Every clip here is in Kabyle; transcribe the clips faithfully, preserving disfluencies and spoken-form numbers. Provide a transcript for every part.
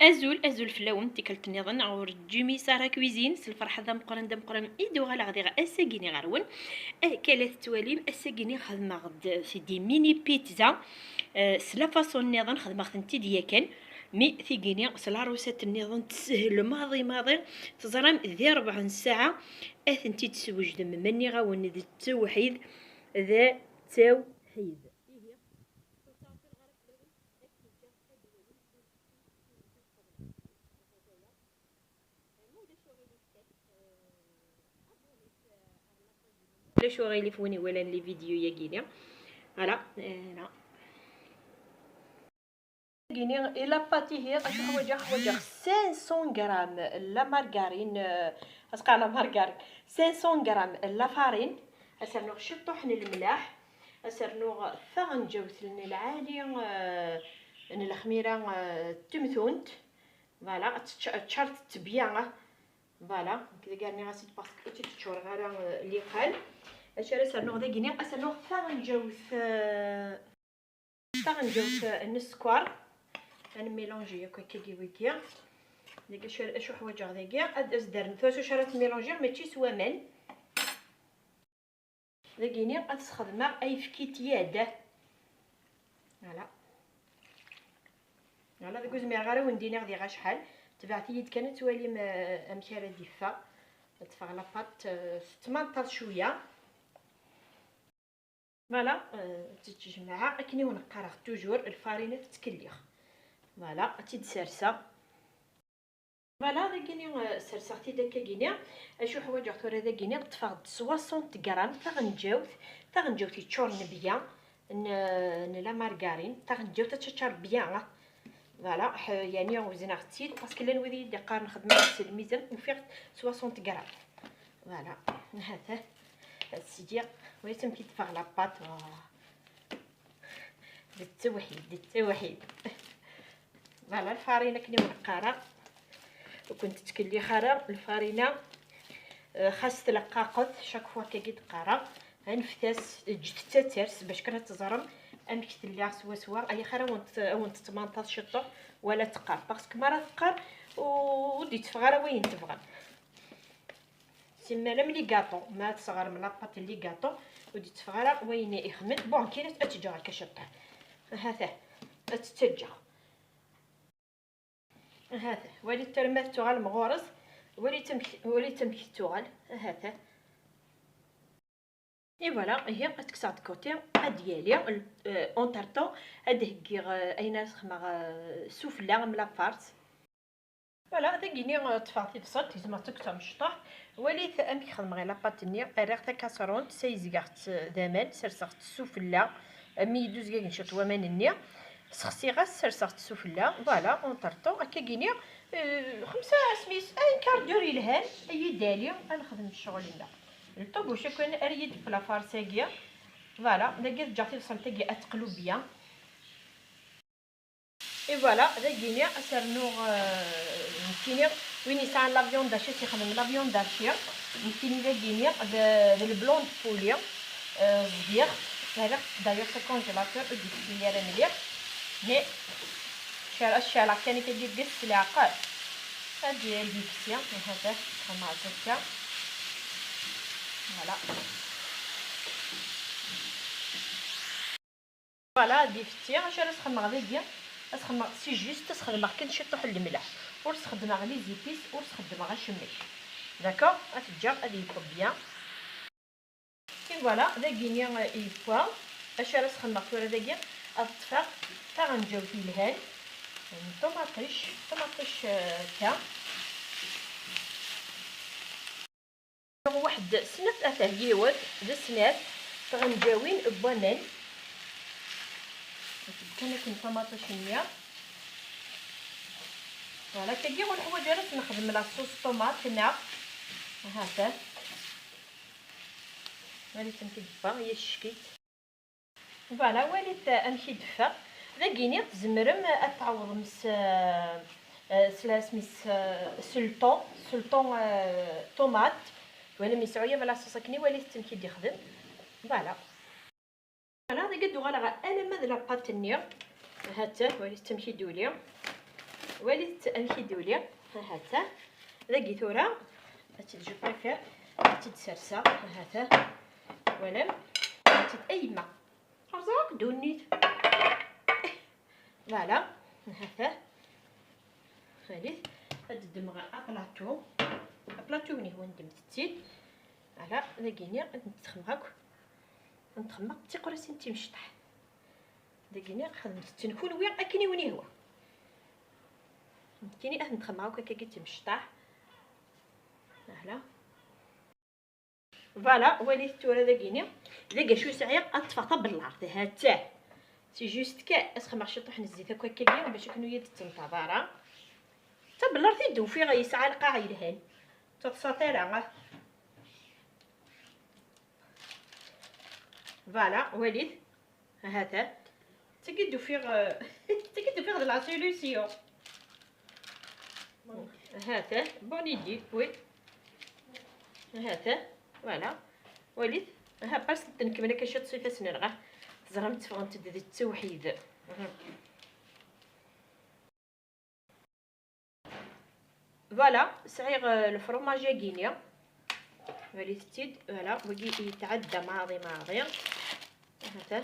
Azul, azul fell-awen, tikkelt nniḍen ɣur Jimmy Sarah Cuisine, s lferḥ d ameqqran, d ameqqran i d-uɣaleɣ diɣ ass-agi-ni ɣer-wen. Akka la tettwalim, ass-agi-ni xedmeɣ-d c'est des mini pizza, euh, s la façon nniḍen, xedmeɣ-tent-id yakan, mi tigi-ni s la recette nniḍen teshel maḍi maḍi, teẓram di rebɛa n ssaɛa ad tent-id-teswejdem, ma nniɣ-awen d ttewḥid, d ttewḥid. Ulac uɣilif win iwalan les vidéos-yagi-ni. Voilà, euh, là. Gini, et la pâte ihi, acu ḥwaǧeɣ? Ḥwaǧeɣ cinq cents grammes n la margarine, euh, asqa la margarine, cinq cents grammes n la farine, ad s-rnuɣ ciṭṭuḥ n lemlaḥ, ad s-rnuɣ taɣenǧawt n lɛali, euh, n lexmira, euh, d temtunt. Voilà, ad tečč-, ad teččar tettebya, ah. Voilà, nekk dagi rniɣ-as-id parce que ur tt-id-ččureɣ ara, euh, liqal. Acu ara s-rnuɣ dagini? Ad s-rnuɣ taɣenǧawt, euh, taɣenǧawt, euh, n sskeṛ. Ad nmilanji akk akkagi wigi. Dagi acu, acu ḥwaǧeɣ dagi? Ad as-d-rnu tura acu ara tmilanjiɣ, mačči s waman. Dagini ad sxedmeɣ ayefki n tyad. Voilà. Voilà, deg ur zmireɣ ara wen-d-iniɣ diɣ acḥal. Tebɛet-iyi-d kan ad twalim, euh, amek ara d-iffeɣ. Ad teffeɣ la pâte, euh, tettmanṭaḍ cwiya. Voilà, euh, ad tt-id-jemɛeɣ akken i wen-qqareɣ toujours, lfarina tettkelliɣ. Voilà, ad tt-id-serseɣ. Voilà, dagini, euh, serseɣ-t-id akkagini. Acu ḥwaǧeɣ tura dagini? Ṭṭfeɣ-d soixante grammes taɣenǧawt, taɣenǧawt yeččuren bya n, n la margarine, taɣenǧawt ad teččar bya, ah. Voilà, ḥ-, yani wezneɣ-tt-id, parce que llan wid i yi-d-iqqaren xedmeɣ-tt s lmizan, ufiɣ soixante grammes. Voilà, ha-t-a, ad sjiɣ, wayt amek i d-teffeɣ la pâte, ah. D ttewḥid, d ttewḥid. Voilà, lfarina akken i wen-qqareɣ. Ur kent-ttkelliɣ ara, lfarina, euh, xas tleqqaqet, chaque fois akkagi d-qqareɣ, anfet-as, ǧǧet-tt ad ters, bac kan ad teẓrem amek tella swaswa, ay axir ad wen-t-, ad wen-tettmanṭaḍ ciṭuḥ, wala teqqar. Parce que mi ara teqqar, ur, ur d-itteffeɣ ara wayen tebɣam. Simmal am les gâteaux, ma tesɣerem la pâte n les gâteaux, ur d-itteffeɣ ara wayen ixemmen. Bon, kina ad tt-ǧǧeɣ akka ciṭṭaḥ. Ahat, ad tt-ǧǧeɣ. Ahat, walit arma tettuɣalem ɣur-s, walit amek, walit amek tettuɣal. Ahat. Et voilà, ihi ad kkseɣ de côté, ad yali, euh, entre temps, ad d-heggiɣ, euh, ayen ara sxedmeɣ, euh, sufella am la farce. Voilà, dagini, euh, ṭṭfeɣ tibṣelt, gezmeɣ-tt akk d tamecṭuḥt. Walit amek xedmeɣ i la pâte-nni, rriɣ takasrunt, sayezgeɣ-tt d aman, serseɣ-tt sufella, mi yi-d-uzgagen ciṭ waman-nni, sexsiɣ-as, serseɣ-tt sufella. Voilà, entre temps, akkagini, euh, xemsa asmis, un quart d'heure yelhan, ay idali, ad nexdem ccɣel-nneɣ. Lṭubuc akk ara yi-d-tefk la farce-agi. Voilà, dagi ad ǧǧeɣ tibṣelt-agi ad teqlu bya. Et voilà, dagini ad s-rnuɣ, euh, nekkini, win yesɛan la viande hachée, ad s-yexdem la viande hachée. Nekkini dagini d, d le blanc de poulet, euh, ẓdiɣ, rriɣ-t d'ailleurs s congélateur, ur d-yefsi ara mliḥ. Mais, cer-, ad ceɛleɣ kan akka deg-s s leɛqel. Ad d-, ad d-yefsi, hada, xedmeɣ-t akka. Voilà. Voilà, ad d-ifetti. Acu ara sxedmeɣ dagi? Ad sxedmeɣ, c'est juste, ad sxedmeɣ kan ciṭuḥ n lemleḥ. Ur sxedmeɣ les épices, ur sxedmeɣ acemmek. D'accord? Ad t-ǧǧeɣ ad yewwa bien. Et voilà, dagini, euh, yewwa. Acu ara sxedmeɣ tura dagi? Ad ṭṭfeɣ taɣenǧawt yelhan n ṭumaṭic, ṭumaṭic, euh, akka. Waḥed, snat, atah yiwet, d snat tɣenǧawin n waman. Kan akken ṭumaṭic-nni. Voilà, tagi ur neḥwaǧ ara ad nexdem la sauce tomate, neɣ? Ahat. Walit amek i d-teffeɣ, yeccek-itt. Voilà, walit amek i d-teffeɣ. Dagini tzemrem ad tɛawḍem s, s la, s, s le thon, s le thon, euh, tomate. Wala mi sɛuya, voilà, ṣṣaṣ akken i walit amek i d-ixdem. Voilà. Voilà, dagi ad d-uɣaleɣ alamma d la pâte-nni. Ha-tt-a, walit amek i d-tuli. Walit amek i d-uli. Ahat-a. Dagi tura, ad tt-id-, je préfère ad tt-id-serseɣ. Ahat-a. Walam. Ad tt-id-, a yemma. Rẓeɣ akk ddunit. Voilà. Ahat-a. Walit. Ad d-ddmeɣ aplaṭu. Aplaṭu-nni-hwa ndem-t-id. Voilà. Dagi-ni ad tent-xemmeɣ akk. Ad tent-xemmeɣ d tiqrasin timecṭaḥ. Dagini xedmet-ten kunwi akken i wen-ihwa. Nekkini ad ten-xedmeɣ akk akkagi d timecṭaḥ. Ahla. Voilà, walit tura dagini. Dagi acu sɛiɣ, ad ṭṭfeɣ tabellart, ha-tt-ah. C'est juste que ad s-xedmeɣ ciṭuḥ n zzit akk akkagi, bac akken ur yi-d-tettentaḍ ara. Tabellart i d-ufiɣ yesɛa lqaɛ yelhan. Ur teḍsa ara. Voilà, walit. Ahat-a. Tagi d-ufiɣ, tagi d-ufiɣ d la solution. Ahat-a, bonne idée, oui. Ahat-a, voilà. Walit, aha, parce que nkemmel akka ciṭ s ifassen-nneɣ. Teẓram tteffɣent-d d ttewḥid. Mhm. Voilà, sɛiɣ, euh, lefrumaj-agi-ni. Walit-t-id, voilà, wagi yetɛedda maḍi maḍi. Ahat-a.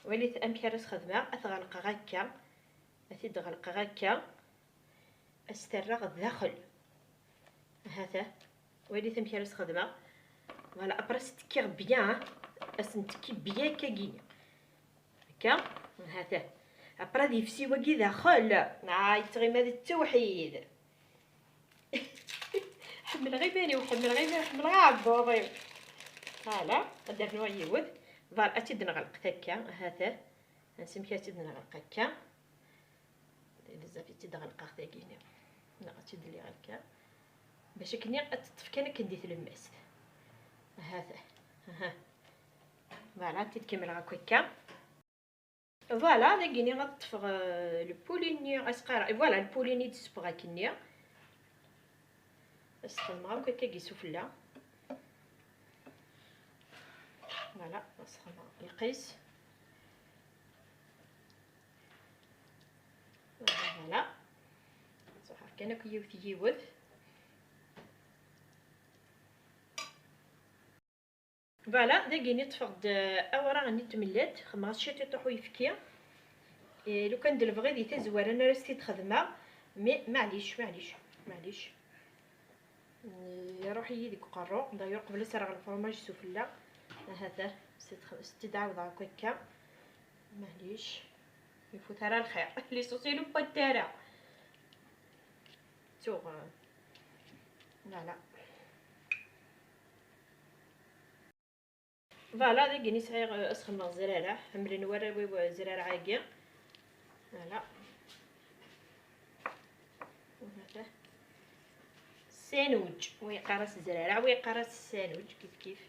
Walit amek ara s-xedmeɣ, ad t-ɣelqeɣ akka. Ad t-id-ɣelqeɣ akka. Ad s-t-rreɣ daxel. Ahat-a. Walit amek ara s-xedmeɣ. Voilà, après ad s-tekkiɣ bien, ad s-nettekki bien akkagi-ni. Akka, ha-t-a. Après ad yefsi wagi daxel. Ah, yettɣima d ttewḥid. Ḥemmleɣ iman-iw, ḥemmleɣ iman-iw, ḥemmleɣ aɛebbuḍ-iw. Voilà, ad d-rnuɣ yiwet. Voilà, ad tt-id-nɣelq akka, ha-t-a. Ansi amek ad tt-id-nɣelq akka. Bezzaf i tt-id-ɣelqeɣ tagini. Neɣ ad tt-id-lliɣ akka. Bac akken ad teṭṭef kan akken di tlemmast. Ahat. Aha. Voilà, ad t-id-kemmleɣ akk akka. Voilà, dagini ad ṭṭfeɣ, euh, lpuli-nni, asqara. Voilà, lpuli-nni d-ssewweɣ akkenni. Ad s-xedmeɣ akk akka deg isufella. Voilà, ad s-xedmeɣ lqis. Voilà. Ṣuḥeɣ kan akk yiwet yiwet. Voilà, dagini ṭṭfeɣ-d, euh, awraɣ-nni n tmellalt, xedmeɣ-as ciṭiṭuḥ uyefki. Eh, lukan d lebɣi di tazwara ara s-t-id-xedmeɣ, mais maɛlic, maɛlic, maɛlic. Iruḥ-iyi deg uqerru. D'ailleurs, qbel ad s-rreɣ lefrumaj s ufella. Ahat-a, s-t-, s-t-id-ɛawdeɣ akk akka. Maɛlic. Ur ifut ara lxir. Les soucis ur wwant ara. Tuɣ, euh, voilà. Voilà, dagini sɛiɣ, euh, ad s-xedmeɣ zraraɛ. Ḥemmlen warraw-iw, euh, zraraɛ-agi. Voilà. Sandwich. Wa yeqqar-as zraraɛ, wa yeqqar-as sandwich, kif kif.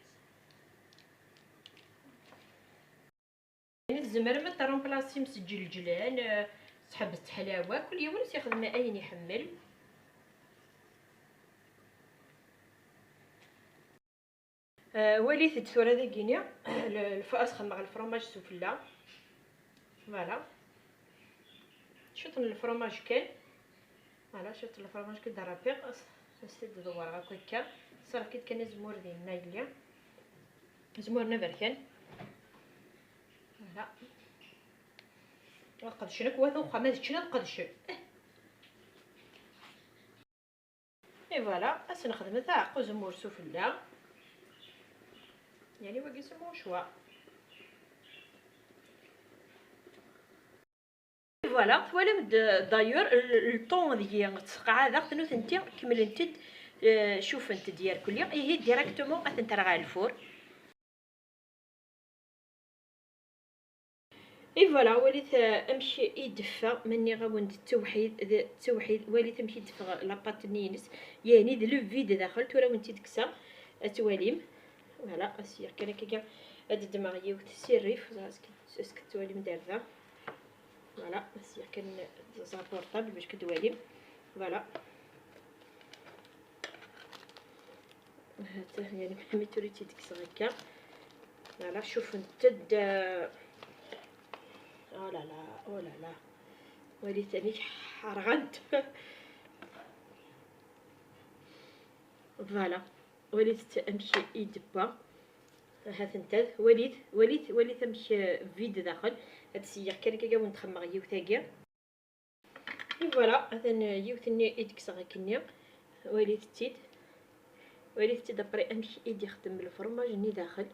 Yani tzemrem ad tremplasim s ǧelǧlan, euh, s ḥebbet ḥlawa, kul yiwen s-ixdem ayen iḥemmel. Euh, walit-d tura dagini, le-, lef-, ad s-xedmeɣ lefrumaj s ufella. Voilà. Ciṭ n lefrumaj kan. Voilà, ciṭ n lefrumaj kan d-rrapiɣ. As-, as-t-id-ḍewwreɣ akk akka. Ṣerref-k-id kan azemmur dinna yelli. Azemmur n aberkan. Voilà. Ad qedcen akk wat uxxam, ad ččen, ad qedcen. Et voilà, ad s-nexdem taɛeqqu uzemmur s ufella. Yani wagi c'est mon choix. Et voilà, twalam d-, d'ailleurs, le, le ton deg-i ttqeɛɛadeɣ-t, nutenti kemmlent-d, eh, cufent-d irkelli, ihi directement ad tent-rreɣ ɣer lfur. Et voilà, walit, euh, amek i d-teffeɣ, ma nniɣ-awen-d d tawḥid, d tawḥid, walit amek i d-teffeɣ la pâte-nni-ines, yani d le vide daxel, tura awen-tt-id-kkseɣ, ad twalim. Voilà, asiɣ kan akka, ad d-ddmeɣ yiwet si rrif, est-ce que, est-ce que tettwalim d rda? Voilà, asiɣ kan d portable bac ad twalim. Voilà. Hata, yani, mi tura i tt-id-kkseɣ akka. Voilà, cufent-d. Oh là là, oh là là. Walit amek ḥerɣent. Voilà, walit amek i d-tewwa. Ha-tent-ad, walit, walit, walit amek, euh, vide daxel. Ad siyyeɣ kan akka, ad wen-d-xemmeɣ yiwet-agi. Et voilà, atan yiwet-nni i d-kkseɣ akkenni. Walit-tt-id. Walit-tt-id après amek i d-ixeddem lefromaj-nni daxel.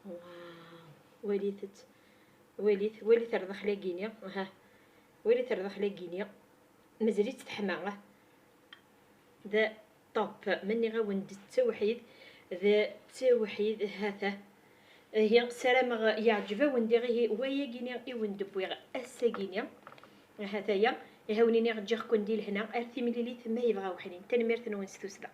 Waw. Walit-tt. Walit, walit ar daxel-agi-ni. Aha. Walit ar daxel-agi-ni. Mazal-itt teḥma. D top. Ma nniɣ-awen-d d tawḥid, d tawḥid, ha-t-a. Ihi, ssarameɣ yeɛǧeb-awen diɣ ihi wayagi-ni i wen-d-wwiɣ ass-agi-ni. Ha-t-aya, ihi wen-iniɣ ǧǧiɣ-ken di lehna, ar timlilit ma yebɣa weḥnin. Tanemmirt-nwen s tussda.